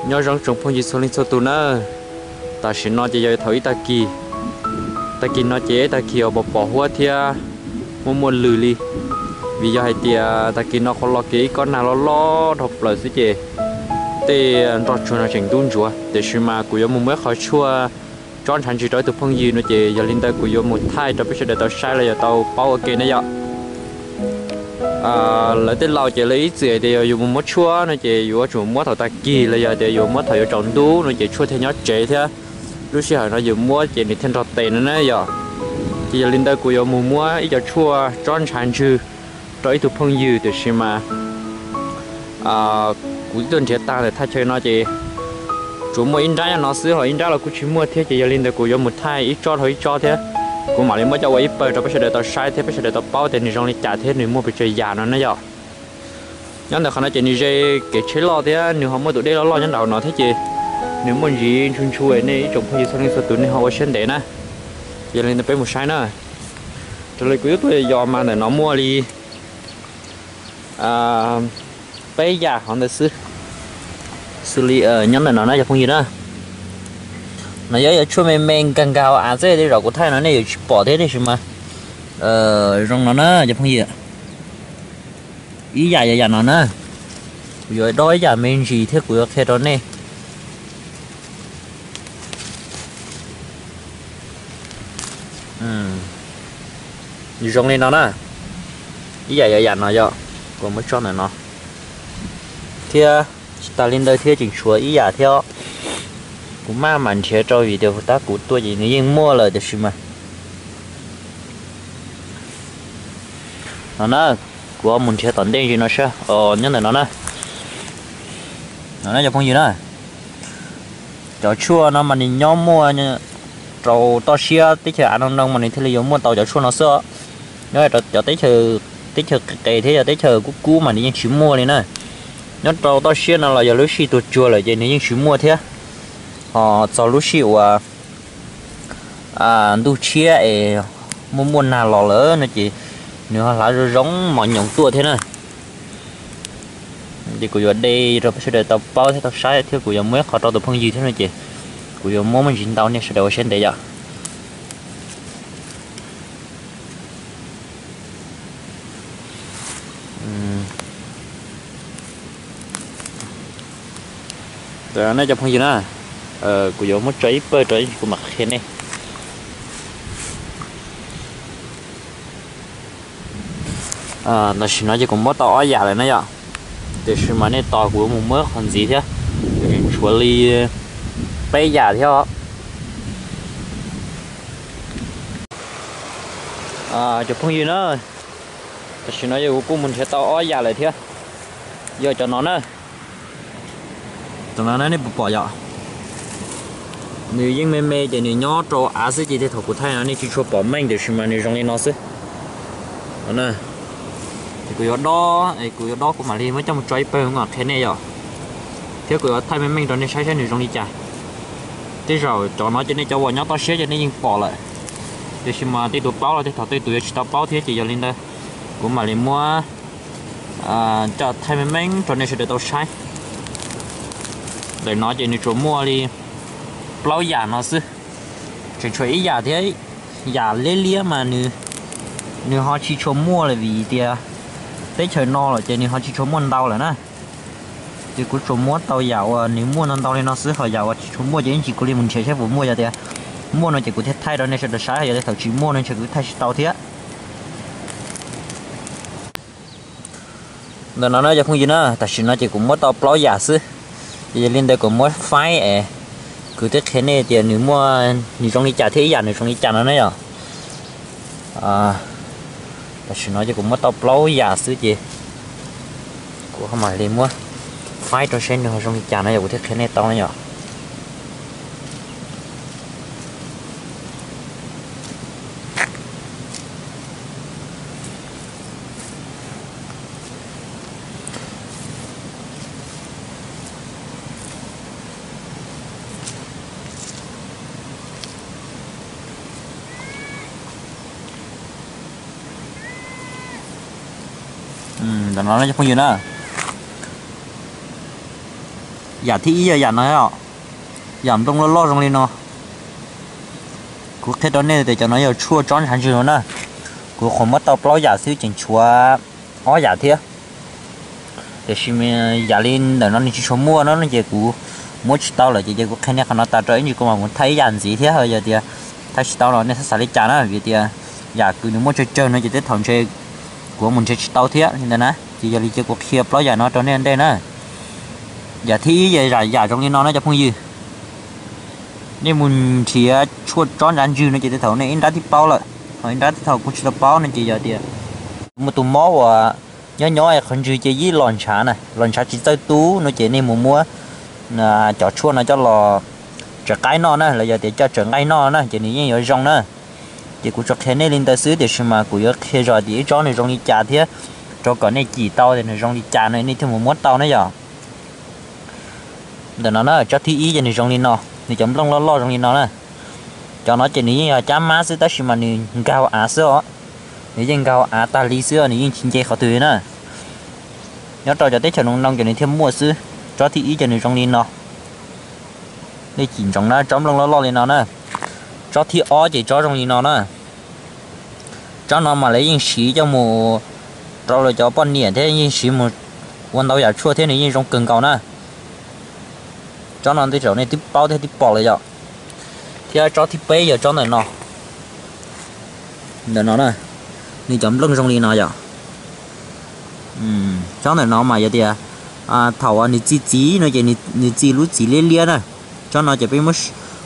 Nyob zoo tsoom phooj ywg txhua leej txhua tus na. Tam sim no ces yog thaum ib tag kis, tag kis no ces ib tag kis uas pom pom huab thiab muaj muaj lws li, vim yog hais tias tag kis no qhuav los kev ib kob nag loj loj dhau plaws xwb ces tej nroj tsuag no tseem ntub ntsuav. Tiam sis mas kuv yuav mus muab ib qho tshuaj tsob ntshav ntsws rau ib tug phooj ywg no ces yog li ntawd kuv yuav mus thaij rau peb sawv daws tau saib los yog tau paub ua ke na yom. Lawv tej laus ces lawv ib txwm hais tias yog yus mus muab tshuaj no ces yuav tsum muab thaum tag kis los yog tias yuav muab thaum yuav tsaus ntuj no ces tshuaj thiaj nyob tsev thiab lub sij hawm no yus muab ces nws thiaj nrog tes no na yom. Ces yog li ntawd kuv yuav mus muab ib co tshuaj tsob ntshav ntsws rau ib tug phooj ywg tiam sis mas kuv twb tuaj nrhiav tag ntawm thaj chaw no ces tsuas muaj ib nrab nyob no xwb ho ib nrab los kuj tsis muaj thiab ces yog li ntawd kuv yuav mus thaij ib tsob dhau ib tsob thiab. Kuv mam li muab coj ua ib pawg rau peb sawv daws tau saib thiab peb sawv daws tau paub tias nws zoo li cas thiab nws muaj pes tsawg yam no na yom. Nyob ntawm qhov no ces nws ze kev tsheb loj thiab nws ho muaj tus dej loj loj nyob nraum no thiab ces nws muaj ntsis ntshua ntshua, nej ib tsoom phooj ywg txhua leej txhua tus nej ho ua siab ntev na. Ces yog li ntawd peb mus saib na. Raws li kuv twb tuaj yos mas ntawm no muaj li peb yam hov ntawd xwb. Xws li nyob ntawm no na cov phooj ywg na, no yog ib co tshuaj me me nkag nkag hauv av xwb, tej zaum kuv thaij no nej yuav tsis pom thiab tiam sis mas zoo no na cov phooj ywg. Ib yam yog yam no na, kuv yuav dob ib yam me ntsis thiab kuv yuav qhia rau nej. Zoo li no na, ib yam yog yam no yog kuv muab tso ntawm no thiab. Tsis tas li ntawd thiab tseem tshuav ib yam thiab, kuv maj mam nrhiav rau vim tias tab kuv tuaj ces nws yeej muaj lawm tiam sis mas no na, kuv mus nrhiav tom ntej ntsis no saib, nyob ntawm no na. No na cov phooj ywg na, cov tshuaj no mas nws nyob muaj rau toj siab teb chaws av noo noo mas nws thiaj li yuav muaj tau cov tshuaj no xwb. Nyob cov teb chaws qis qis thiab yog teb chaws kub kub mas nws yeej tsis muaj li na. Nyob rau toj siab no los yog lub sij tuaj tsuag lawm ces nws yeej tsis muaj thiab. Ho txog lub sij uas ntuj tshiab es muaj muaj nag los lawm no ces nws ho hlav zoo zoo mos nyoos tuaj thiab na. Ces kuv yuav de rau peb sawv daws tau paub thiab tau saib thiab kuv yuav muab ib qho rau tus phooj ywg thiab no ces kuv yuav muab muaj ntsis ntau nej sawv daws ua siab ntev yom. Nej cov phooj ywg na, kuv yuav muab tso ib pawg rau kuv mam qhia nej. Tam sim no ces kuv muab tau ob yam lawm na yom. Tiam sis mas nej tos kuv mus muab qhov ntxiv thiab, tshuav li peb yam thiab. Cov phooj ywg na, tam sim no yog kuv kuj mus nrhiav tau ob yam lawm thiab. Yog cov no na, cov no nej puas pom yom? Nws yeej me me ces nws nyob rau av xwb ces tej thaum kuv thaij no nej tsis tshua pom meej tiam sis mas nws zoo li no xwb. Ces kuv yuav dob, kuv yuav dob kuv mam li muab coj mus tso ib pawg kuv mam qhia nej yom. Thiab kuv yuav thaij meej meej rau nej saib saib nws zoo li cas. Tej zaum cov no ces nej cov uas nyob toj siab ces nej yeej pom lawm, tiam sis mas tej tus paub los tej thaum tej tus yuav tsis tau paub thiab ces yog li ntawd kuv mam li muab coj thaij meej meej rau nej sawv daws tau saib. Ntawm no ces nws tsuas muaj li plaub yam no xwb, tseem tshuav ib yam thiab, yam liab liab mas nws ho tsis tshua muaj lawm vim tias teb chaws no lawm ces nws ho tsis tshua muaj ntau lawm na. Ces kuv tsuas muab tau yam uas nws muaj ntau ntau li no xwb, ho yam uas tsis tshua muaj ces ib ntsis kuv li mus nrhiav saib puas muaj, yog tias muaj no ces kuv thiaj thaij rau nej sawv daws saib, yog tias thaum tsis muaj no ces kuv thaij tsis tau thiab. Ntawm no na cov phooj ywg na, tam sim no ces kuv muab tau plaub yam xwb. Ces yog li ntawd kuv muab faib es kuv thiaj qhia nej tias nws muaj, nws zoo li cas thiab ib yam nws zoo li cas no na yom. Tam sim no ces kuv muab tau plaub yam xwb ces kuv ho mam li muab faib rau saib nws ho zoo li cas no yog kuv thiaj qhia nej tau na yom. Ntawm no cov phooj ywg na, Yam thib ib yog yam no, yam nplooj loj loj zoo li no. Kuv qhia rau nej tias cov no yog tshuaj tsob ntshav ntswg no na. Kuv qhuav muab tau plaub yam xwb tseem tshuav ob yam thiab. Tiam sis yam li ntawm no nws tsis tshua muaj no ces kuv muab tsis tau lawm ces kuv qhia nej qhov no tas rau ib ntsis kuv mam mus thaij ib yam ntxiv thiab. Yog tias thaij tsis tau los nej txhob xav li cas na, vim tias yam kws nws muaj tsawg tsawg no ces tej thaum ntshe kuv mus nrhiav tsis tau thiab li ntawd na. Ces yog li ces kuv qhia plaub yam no rau nej ntej na. Yam thib ib yam zoo li no na cov phooj ywg. Nej mus nrhiav tshuaj tsob ntshav ntswg no ces tej thaum nej ib nrab twb paub lawm, ho ib nrab tej thaum kuj tsis tau paub no ces yog tias muaj tus mob uas nyob nyob qhov ntswg ces yeej los ntshav na, los ntshav tsis txawj tu no ces nej mus muab cov tshuaj no coj los tsaws qaib noj na, los yog tias coj tsaws nqaij noj na ces nws yeej yuav zoo na. Ces kuv tsuas qhia nej li ntawd xwb tiam sis mas kuv yuav qhia zog tias ib tsob nws zoo li cas thiab, rau kom nej cim tau tias nws zoo li cas no nej thiaj mus muab tau na yom. Ntawm no na, tsob thib ib ces nws zoo li no, nws cov nplooj loj loj zoo li no na. Cov no ces nws yeej yog cab mab xwb tab sis mas nws nkag hauv av xwb os. Nws yeej nkag hauv av tag li xwb, nws yeej tsis nce qhov twg li na. Nyob rau cov teb chaws noo noo ces nws thiaj muaj xwb. Tsob thib ib ces nws zoo li no. Nej cim ntsoov na, tsob nplooj loj loj li no na. Tsob thib ob ces tsob zoo li no na. Tsob no mas lawv yeej siv coj mus rau lawv cov poj niam thiab yeej siv mus ua ntau yam tshuaj thiab nws yeej zoo kawg nkaus na. Tsob no tej zaum nej twb paub thiab twb pom lawm yom. Thiab tsob thib peb yog tsob ntawm no. Ntawm no na, nws cov nplooj zoo li no yom. Tsob ntawm no mas yog tias thaum nws txi txiv no ces nws txi lub txiv liab liab na. Tsob no ces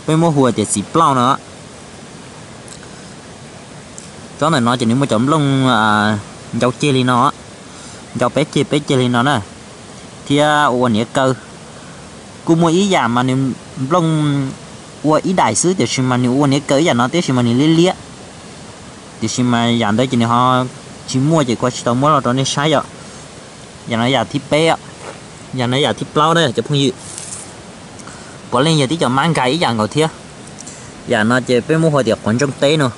peb muab hu tias txiv plauj no. Tsob ntawm no ces nws muaj cov nplooj ncau ceg li no, ncau peb ceg peb ceg li no na, thiab ua niam kaw. Kuj muaj ib yam mas nws nplooj ua ib daim xwb tiam sis mas nws ua niam kaw ib yam no tiam sis mas nws liab liab. Tiam sis mas yam ntawd ces nws ho tsis muaj ces kuv tsis tau muab los rau nej saib yom. Yam no yam thib peb, yam no yam thib plaub na cov phooj ywg. Puav leej yog tib cov mab nkag ib yam nkaus thiab. Yam no ces peb muab hu tias quav ntsooj teb no,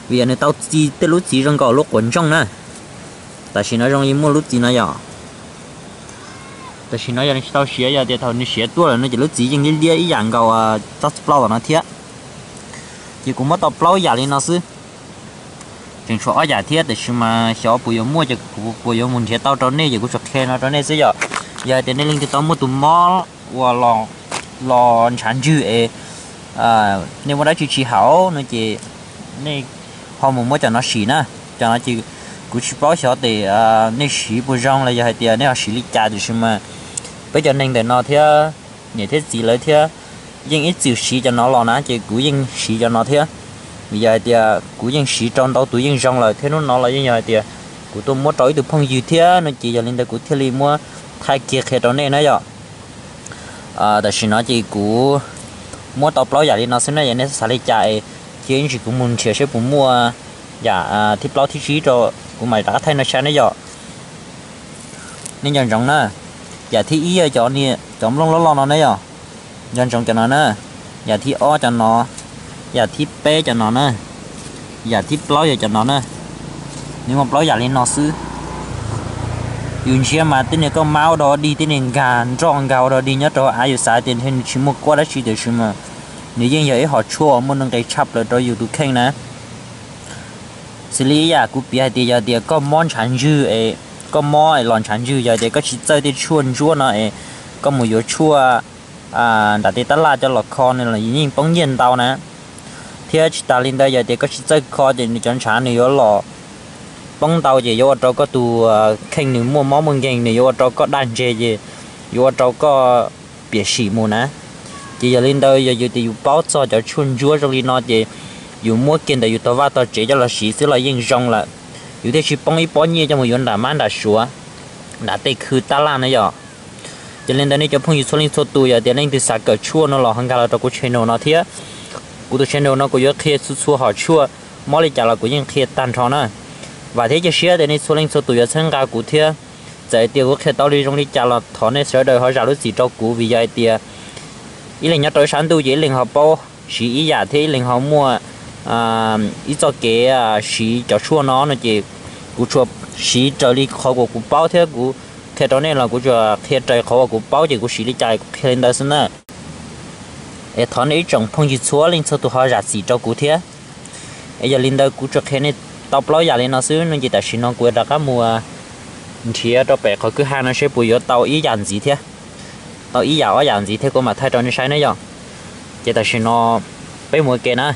vim yog nws tau txi tej lub txiv zoo nkaus lub quav ntsooj na. Tam sim no zoo li muaj lub txiv no yom. Tam sim no yog nws tsis tau siav, yog tias thaum nws siav tuaj lawm no ces lub txiv yeej liab liab ib yam nkaus tsob txiv plaub tom no thiab. Ces kuv muab tau plaub yam li no xwb. Tseem tshuav ob yam thiab tiam sis mas xyov puas yuav muaj ces kuv puas yuav mus nrhiav tau rau nej ces kuv tsuas qhia no rau nej xwb yom. Yog hais tias nej leej twg tau muaj tus mob uas los ntshav ntswg es nej muaj dab tsi tsis haum no ces nej ho mus muab cov no sim na. Cov no ces kuv tsis paub xyov tes nej siv puas zoo los yog hais tias nej ho siv li cas tiam sis mas peb cov neeg ntawm no thiab niam thiab txiv lawv thiab yeej ib txwm siv cov no los na ces kuv yeej siv cov no thiab. Vim yog hais tias kuv yeej siv rau ntau tus yeej zoo lawm thiab hnub no los yeej yog hais tias kuv tuaj muab rau ib tug phooj ywg thiab no ces yog li ntawd kuv thiaj li muab thaij kiag qhia rau nej na yom. Tam sim no ces kuv muab tau plaub yam li no xwb na, yog nej xav li cas es cia ib ntsis kuv mus nrhiav seb puas muaj yam thib plaub thib tsib rau kuv mam rov qab thaij no saib na yom. Nej nco ntsoov na, yam thib ib yog cov, cov nplooj loj loj no na yom. Nco ntsoov cov no na, yam thib ob cov no, yam thib peb cov no na, yam thib plaub yog cov no na. Nws muaj plaub yam li no xwb. Yus ntsia mas tej niag koj mab ua dog dig, tej niag nkag nroj nkag ua dog dig nyob rau av yus xav tias nws tsis muaj kuab dab tsi tiam sis mas nws yeej yog ib hom tshuaj uas muaj nuj nqis tshaj plaws rau yus tus kheej na. Xws li ib yam kuv piav hais tias yog tias koj mob ntshav ntswg es, koj mob es los ntshav ntswg, yog tias koj tsis txawj tej tshuaj ntsuab no es koj mus yuav tshuaj nram tej tab laj coj los kho nws los yeej poob nyiaj ntau na. Thiab tsis tas li ntawd yog tias koj tsis txawj kho ces nws cov ntshav nws yuav los poob ntau ces yuav ua rau koj tus kheej nws muaj mob muaj nkeeg, nws yuav ua rau koj daj ntseg ces yuav ua rau koj piam sim mus na. Ces yog li ntawd yog yus tias yus paub txog cov tshuaj ntsuab zoo li no ces yus muab kiag ntawm yus tog vaj tog tsev coj los siv xwb los yeej zoo lawm. Yus thiaj tsis poob ib pob nyiaj coj mus yuav nram mab nram suav, nram tej khw tab laj na yom. Ces li ntawd nej cov phooj ywg txhua leej txhua tus yog tias leej twg xav kawm tshuaj no los ho nkag los rau kuv channel no thiab. Kuv tus channel no kuv yuav qhia txhua txhua hom tshuaj, mob li cas los kuv yeej qhia tag nrho na. Vam thiab cia siab tias nej txhua leej txhua tus yuav txhawb nqa kuv thiab. Txawm hais tias kuv qhia tau li zoo li cas los thov nej sawv daws ho zam lub txim rau kuv vim yog hais tias ib leeg nyob rau ib sab ntuj ces ib leeg ho paub siv ib yam thiab ib leeg ho muaj ib txoj kev siv cov tshuaj no no ces kuv tsuas siv raws li qhov uas kuv paub thiab kuv Qhia rau nej los kuv tsuas qhia raws qhov uas kuv paub ces kuv siv li cas kuv qhia li ntawd xwb na. Es thov nej ib tsoom phooj ywg txhua leej txhua tus ho zam txim rau kuv thiab. Es yog li ntawd kuv tsuas qhia nej tau plaub yam li no xwb no ces tam sim no kuv yuav rov qab mus nrhiav rau pem qhov kwj ha no seb puas yuav tau ib yam ntxiv thiab, tau ib yam ob yam ntxiv thiab kuv mam thaij rau nej saib na yom. Ces tam sim no peb mus ua ke na.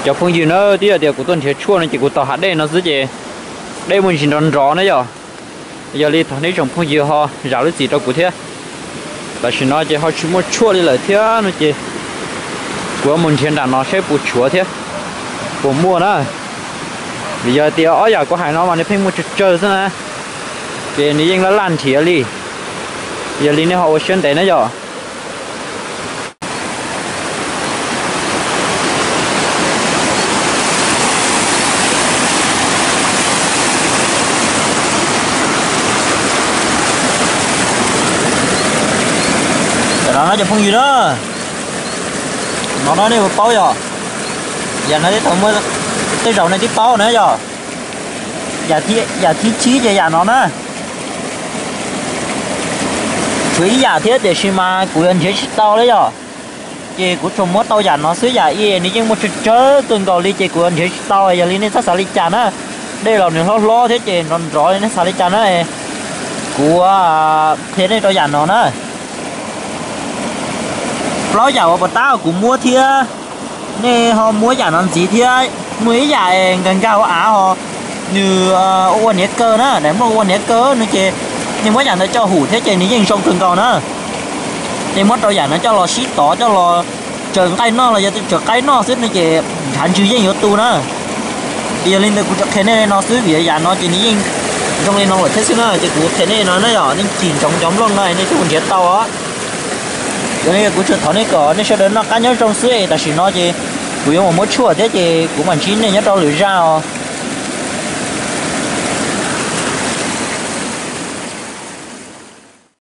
Cov phooj ywg na, twb yog tias kuv tuaj nrhiav tshuaj no ces kuv tos hav dej no xwb ces dej muaj ntsis nrov nrov na yom. Yog li thov nej tsoom phooj ywg ho zam lub txim rau kuv thiab. Tam sim no ces ho tsis muaj tshuaj li lawm thiab no ces kuv yuav mus nrhiav nram no saib puas tshuav thiab, puas muaj na. Vim yog tias ob yam kuv hais no mas nws pheej muaj tsawg tsawg xwb na, ces nws yeej laj laj nrhiav li. Yog li nej ho ua siab ntev na yom. Tam no no cov phooj ywg na, no no nej puas paub yom? Yam no tej thaum muaj tej zaum nej twb paub na yom. Yam thib tsib ces yam no na. Tshuav ib yam thiab tiam sis mas kuv yuav nrhiav tsis tau li yom. Ces kuv tsuas muab tau yam no xwb, yam ib nws yeej muaj tsawg tsawg kawg nkaus li ces kuv yuav nrhiav tsis tau, yog li nej txhob xav li cas na. Dej los nws hlob hlob thiab ces nrov nrov li nej xav li cas na. Kuv qhia nej rau yam no na. Plaub yam uas puas tab kuv muab thiab, nej ho muab yam no ntxiv thiab. Muaj ib yam nkag nkag ua av ho nws ua niam kaw na, daim nplooj ua niam kaw no ces nej muab yam ntawd coj hum thiab ces nws yeej zoo kawg nkaus na. Nej muab rau yam no coj los sib tov coj los tsaws nqaij noj los yog tsaws qaib noj xwb no ces nrhav ntswg yeej yuav tu na. Yog li ntawd kuv tsuas qhia nej li no xwb vim yam no ces nws yeej zoo li no lawm thiab xwb na, ces kuv qhia nej no na yom, nej cim ntsoov cov nplooj no nej thiaj nrhiav tau os. Yog li kuv tsuas thov nej kom nej sawv daws noj qab nyob zoo xwb es tam sim no ces kuv yuav mus muab tshuaj thiab ces kuv mam ntsib nej nyob rau lwm zaj os.